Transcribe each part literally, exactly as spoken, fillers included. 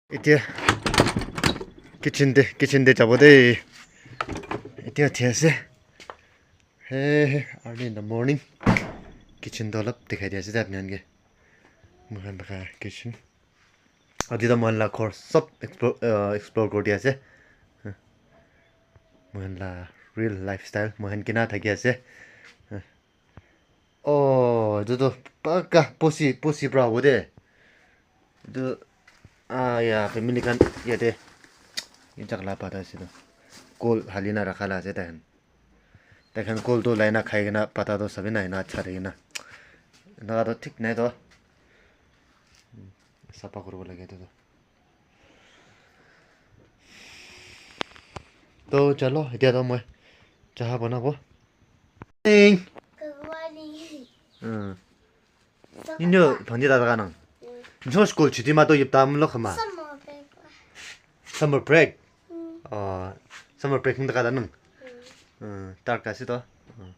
Etia kitchen te, kitchen te jabo de. Etia uthi ase. Hey, hey, early in the morning. Kitchen to olop dikhai di ase de apni khan ke. Moi khan laga kitchen. Aji to moi khan la ghor sob explore, uh, explore kuri di ase. Moi khan la real lifestyle, moi khan kina thaki ase. Oh, etu tu paka pusi, pusi pra hobo de. Etu, ah, ya, family khan yate, yate la pata ase tu. Kol hali na rakha la ase tai khan. Tai khan kol tu lai na khai kena pata tu sabi na ena chari kena. Ena tu thik nai tu. Sapa kuribo lage etu tu. To chalo, etia to moi chaha banabo. Morning. Good morning. Hmm. Nino, bhanti dada kanang. Hmm. Njo school chuti ma to yip tam lo khama. Summer break. Summer break? Hmm. Oh, summer break ni dada nang. Hmm. Hmm, tar kasi to. Hmm.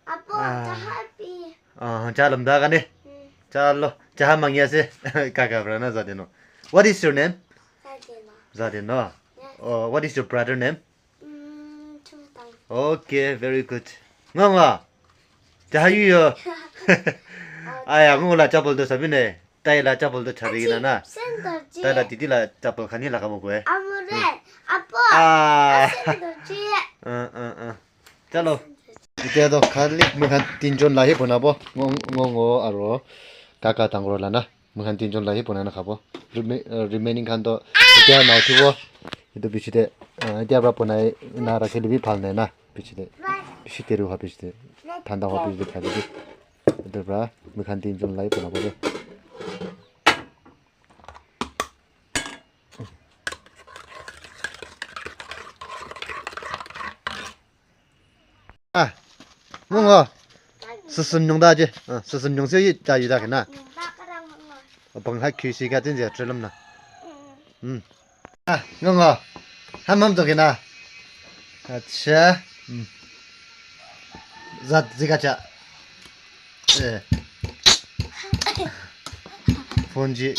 Apo, ah, chaha pi. Ah, cha lam da kane. Hmm. Chalo, chaha mangi ase. Kaka bra na Zadeno. What is your name? Zadeno. Zadeno. Yes. Oh, what is your brother name? Mm, Chungtang. Okay, very good. Nganga. Chaha yu yo. Aya, ngu la chapel do sabine. Tai la chapel do chari na na. Sandal ji. Tai la titi la chapel khani la kamo ko eh. Amore, apo. Ah. Sandal ji. Uh, uh, uh. Chalo. Etia to khali moi khan tinjon la hi banabo. Ngo, ngo, ngo aro kaka dangor la na. Moi khan tinjon la hi banai na khabo. Rema-, uh, remaining khan to etia na uthibo. Etu piche te, uh, etia pra banai na rakhi le bi bhal nai na. Piche te. Bishi teri hwa piche te. Thanda hwa piche te khai le bi. Etu pra moi khan tinjon la hi banabo de. Ah, mung ho. Susun nyung da je. Ah, susun nyung se yi da yi da kena. Bang ha kyu si ka tin je trelam na. Hmm. Ah, mung ho. Ham ham to kena. Acha. Hmm. Zat zika cha. Eh. Phone ji.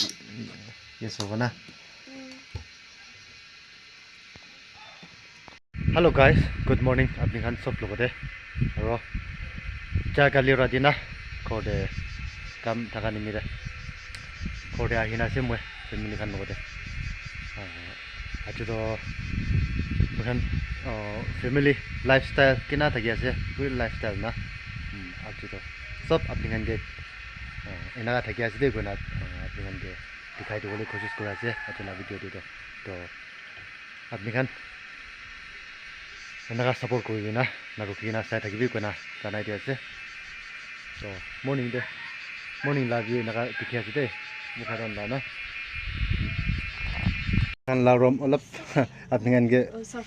Yes, ho na. Hello guys, good morning. Apni khan sob logote. Aro cha kali rati na ghor te kam thaka nimire ghor te ahina ase moi family khan logote. Ah, achu to moi khan, ah, family lifestyle kina thaki ase, real lifestyle na. Hmm, achu to sob apni khan ke, ah, enaka thaki ase de koina, ah, apni khan ke dikhai dibole koshish kuri ase achu la video te to. To apni khan enaka support kuri kena na rukhi kena sai thakibi koina janai di ase. So morning te, morning la view enaka dikhi ase de moi khan la na. Khan la room olop apni khan ke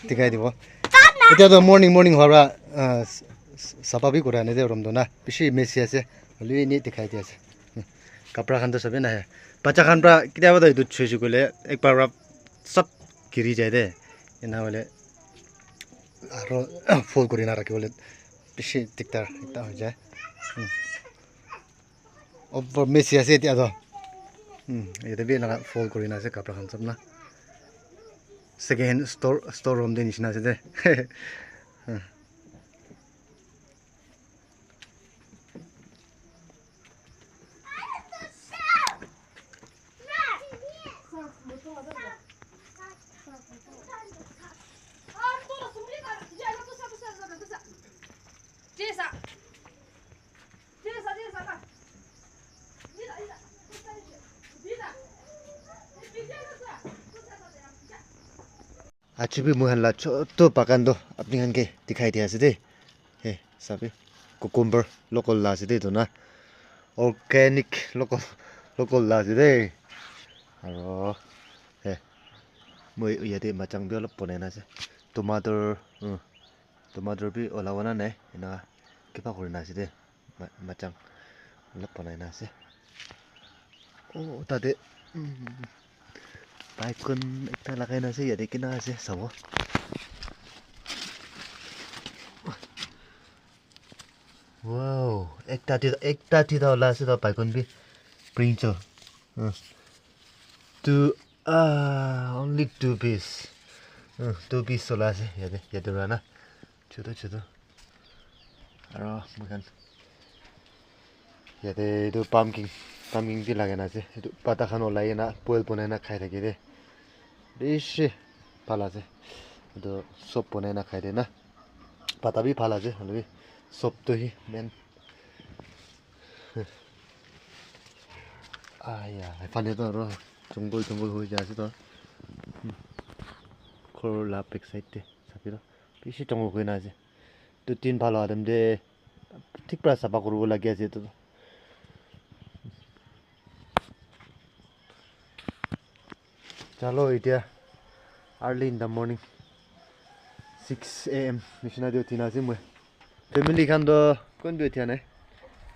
dikhai dibo. Etia to morning morning hora, ah, s-, s-, sapa bi kura nai de room to na. Bishi messy ase. Hoilebi neat dikhai di ase. Kapra khan to sabi nahe. Bacha khan pra ketiaba to etu choi choi koile ek bar pra sab giri jai de. Ena hoile aro fold kuri na rakhi bole bishi diktar ekta hoi jai. Hmm. Upor messy ase etia to. Hmm, yate bi enaka fold kuri na ase kapra khan sab na. Second hand store, store room de nishina ase de. Hmm. Achu bi moi khan la chotu bagan toh apni khan ke dikhai di ase de. He, sabi, cucumber local la ase de etu na. Organic local, local la ase de. Aro, he, moi yate machang bi olop bonai na ase. Tomato, uh, tomato bi olabona nai. Ena kiba kuri na ase de. Ma-, machang olop banai na ase. Oh, tate, mm, baikon ekta lagai na ase, yate kina ase, sabo. Wow, ekta ti, ekta tita ola ase ta baikon bi. Brinjal. Hmm. Two, ah, only two piece. Uh, two piece ola ase yate, yate para na. Chutu chutu. Aro moikhan yate etu pumpkin, pumpkin bi lagai na ase. Etu pata khan olai na boil banai na khai thake de. Bishi bhal ase. Etu soup banai na khai de na. Pata bi bhal ase, hoilebi soup tu hi main. Aya, ephale toh aro jungle jungle hoi jai ase toh. Ghor la back side te sabi toh bishi jungle hoi na ase. Dui tin bhal howa time te thik para sapha kuribo lagi ase etu toh. Chalo, etia early in the morning, six a m nishina te uthi na ase moi. Family khan toh kun bi uthia nai.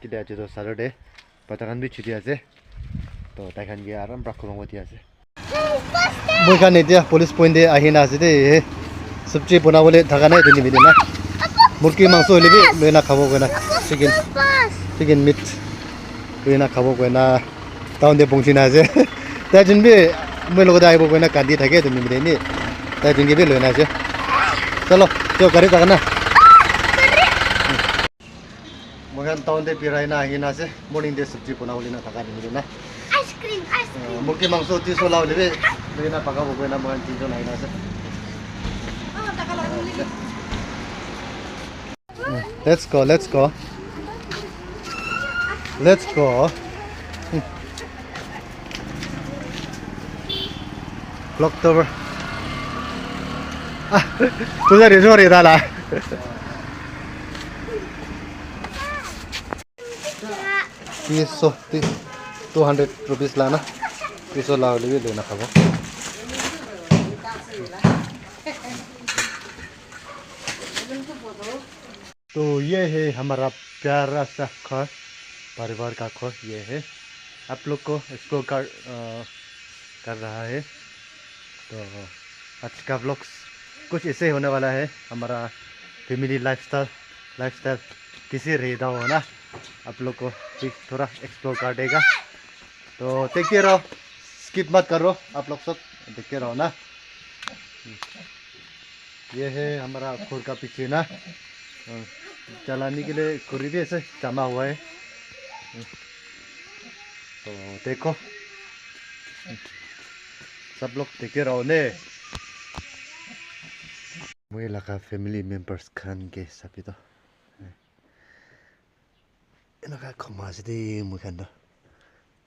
Kile aji toh Saturday. Bacha khan bi chuti ase. Toh tai khan ke aram para khulong uthi ase. Moi khan etia police point te ahi na ase de. Sabji banabole thaka nai etu nimite na. Murgi mangso hoile bi loi na khabo koina. Chicken, chicken meat loi na khabo koina. Town te pongchi na ase. Tai jun bi moi logot ahibo koina kandi thake etu nimite ni. Tai jun ke bi loi na ase. Chalo, teo gari thaka na. Moi khan town te birai na ahi na ase. Morning te sabji banabole na thaka nimite na. Ice cream, ice cream. Murgi mangso tis wala hoile bi loi na pakabo koina moi khan tinjon ahi na ase. Let's go, let's go. Let's go. Block tower. Ah, tu dari sorry dala. Piso, two hundred rupees la na. Piso la hoile bi loi na khabo. तो ये है हमारा प्यारा सा घर, परिवार का घर ये है। आप लोग को एक्सप्लोर कर, अ, कर रहा है। तो आज का व्लॉग्स कुछ ऐसे ही होने वाला है। हमारा फैमिली लाइफस्टाइल, लाइफस्टाइल कैसे रहता हो ना, आप लोग को भी थोड़ा एक्सप्लोर कर देगा। तो देखते रहो, स्किप मत करो, आप लोग सब देखते रहो ना। ये है हमारा घर का पीछे ना। अ, चलाने के लिए कुरी भी ऐसे जमा हुआ है। अ, तो देखो, सब लोग देखते रहो ने। Moi laga family members khan ke sabi toh. Enaka khoma ase de moi khan toh.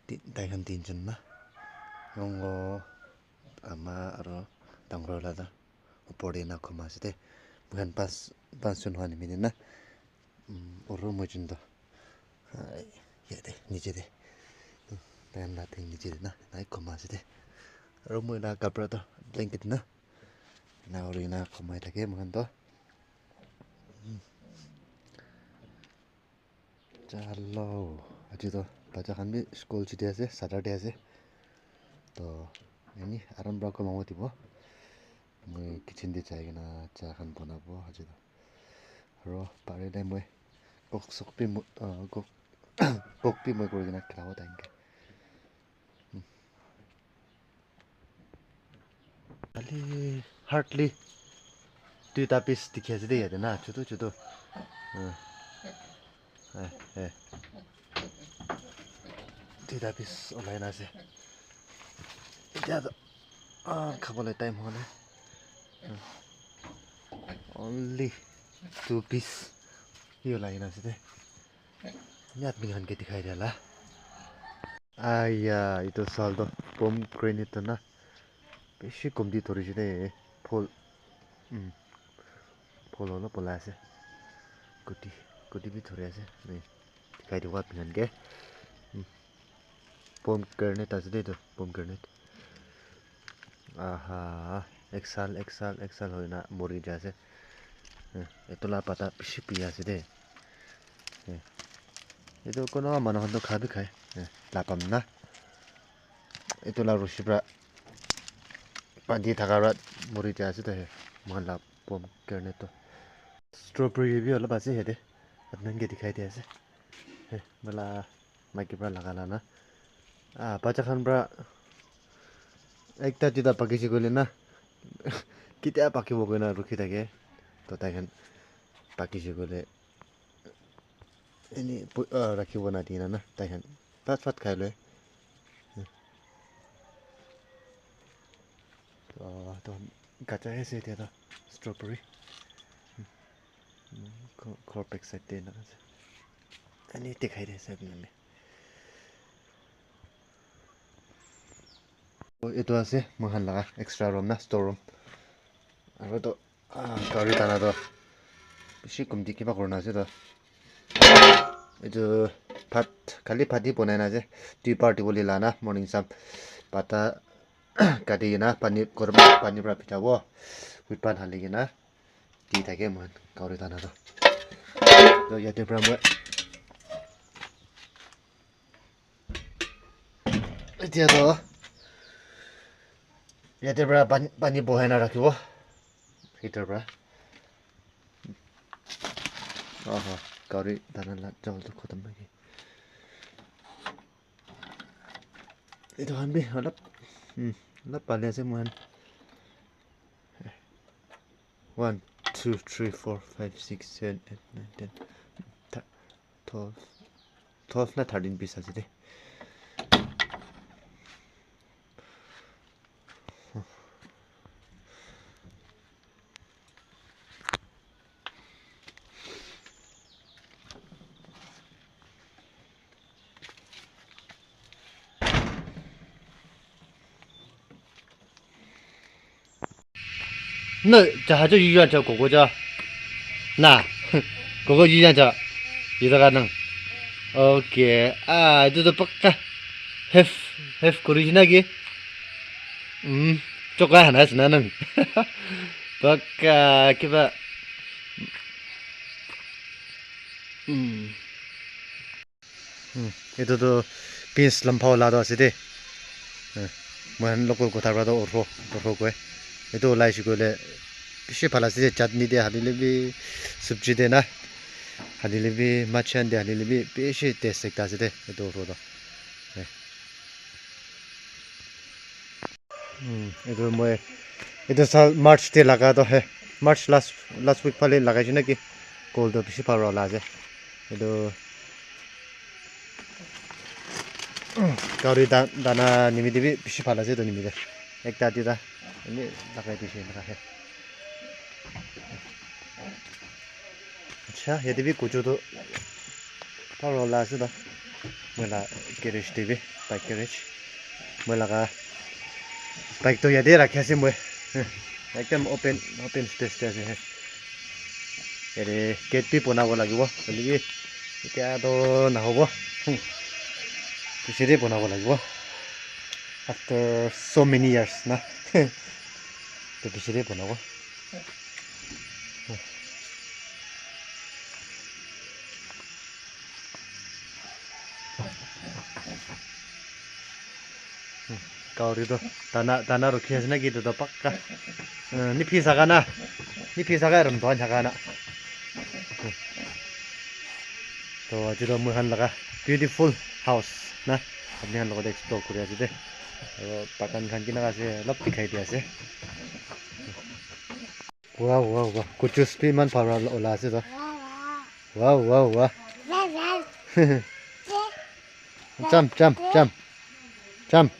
Ti-, tai khan tinjon na. Nongo, ama aro dangor la toh. Upor te ena khoma ase de. Moi khan pas, pasjon howa nimite na. Um, oro moi jun toh. Hai, yate, niche te. Tai khan la theng niche te na. Nai khoma ase de. Aro moi la kapra toh blanket na. Ena kuri na khomai thake moi khan toh. Chalo, aji toh bacha khan bi school chuti ase, Saturday ase. Toh, eni aram para khulong dibo. Moi kitchen te jai kena cha khan banabo aji toh. Aro pare time moi kok sok bi moi, ah, kok, kok bi moi kuri kena khilabo tai ke. Khali hardly duita piece dikhi ase de yate na, chutu chutu. Uh, eh, eh. Duita piece olai na ase. Etia toh, ah, khabole time howa nai. Uh, only two piece hi olai na ase de. Yat mi khan ke dikhai dia la. Aya, etu sal toh pomegranate toh na bishi komti thori se de, phol, um, phol olop ulai ase, guti, guti bi thori ase, dikhai dibo apni khan ke, um, pomegranate ase de etu, pomegranate, aha, ek sal, ek sal, ek sal hoina mori jai ase, eh, etu la pata bishi pi ase de. Eh, etu kunuba manu khan toh kha bi khai. Eh, lapam na. Etu la rushi pra bandi thaka pra muri jai ase toh he. Moikhan la pomegranate toh. Strawberry bi olop ase yate. Apni khan ke dikhai di ase. Eh, moi la maiki pra laga la na. Ah, bacha khan pra Ekta duita pakise koile na, ketia pakibo koina rukhi thake. To tai khan pakise koile, eni pu-, ah, rakhibo na dina na, tai khan pat pat khai loi. To, to gacha ase etia to, strawberry. Ghor, ghor back side te ena ase. Ani dikhai di ase apni khan ke. Oh, etu ase moi khan laga extra room na, store room. Aru toh, ah, gari thana toh bishi kumti kiba kurina ase toh. Etu bhat, khali bhat hi bonai na ase. Dui part dibole la na, morning sam. Pata kati kena pani, gorom pani para bhijabo. With pan hali kena. Di thake moi khan gari thana toh. Toh yate para moi, etia toh yate para pani, pani bohai na rakhibo. Heater para. Aha, gari thana la chawal toh khotom naki. Etu khan bi olop, hmm, olop pali ase moi khan. One, two, three, four, five, six, seven, eight, nine, ten, thir-, twelve, twelve na thirteen piece ase de. Na, jaha jo yuja cha koko cha. Na, koko yuja cha. Yuja ka nang. Okay. Ah, itu to pakka. Have, have kuri na ki? Hmm. Choka hana sina nang. Pakka kiba. Hmm. Hmm, etu tu beans lampha wala tu ase de. Hmm, moi khan local kotha para tu orho, orho koi. Etu olai se koile bishi bhal ase de, chutney de hali le bi, sabji de na hali le bi, mach khan de hali le bi, bishi taste ekta ase de, etu orho tu. Hmm. Hmm, etu moi, etu sal March te laga toh he, March last, last week phale lagai se naki, kol toh bishi bhal wala ase. Etu, hmm, gari da-, dana nimite bi bishi bhal ase etu nimite. Ekta duita, eni lagai dise eneka he. Acha, yate bi kuchu tu bhal wala ase toh. Moi la garage te bi, bike garage. Moi laga bike toh yate rakhi ase moi. Ekdam open, open space te ase. Yate gate bi bonabo lagibo. Hoile bi etia toh nahobo. Piche te bonabo lagibo. After so many years na. Toh piche te bonabo. Gari toh dana, dana rukhi ase naki etu toh pakka. Eh, niphi saka na. Niphi saka ram toh thaka na. Toh aji toh moi khan laga beautiful house na. Apni khan logote explore kuri ase de. Aro bagan khan kinaka ase olop dikhai di ase. Wow, wow, wow. Kuchus bi eman bhal para ola ase toh. Wow, wow, wow. Jump, jump, jump. Jump.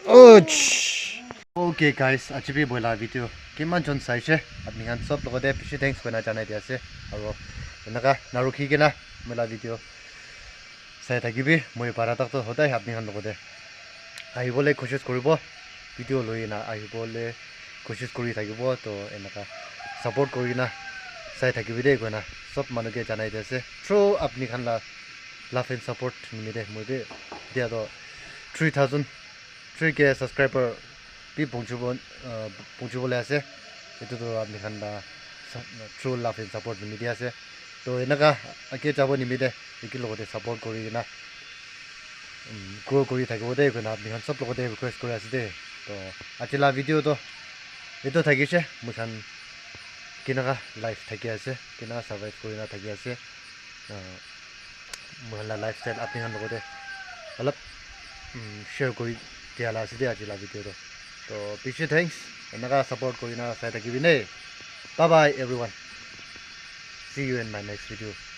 Ouch. Okay guys, aji bi moi la video kiman jon saishe, apni khan sob logote bishi thanks koina janai di ase. Aro enaka narukhi kena moi la video sai thakibi, moi para tak toh hodai apni khan logote ahibole koshish koribo, video loi na ahibole koshish kori thakibo, toh enaka support kori na sai thakibi de koina sob manu ke janai di ase. Through apni khan la love and support nimite moi bi dia toh three thousand, three K subscriber bi pongchibo, uh, pongchibole ase. Etu tu apni khan la sa-, true love and support nimite ase. To enaka age jabo nimite eki logote support kuri kena, um, grow kuri thakibo de koina apni khan sob logote request kuri ase de. To aji la video to etu thakishe, moi khan kinaka life thaki ase, kinaka survive kuri na thaki ase. Uh, moi khan la lifestyle apni khan logote olop, um, share kuri, Tia la ase de aji la video to. To bishi thanks. Enaka support kori na sai thakibi ne. Bye bye everyone. See you in my next video.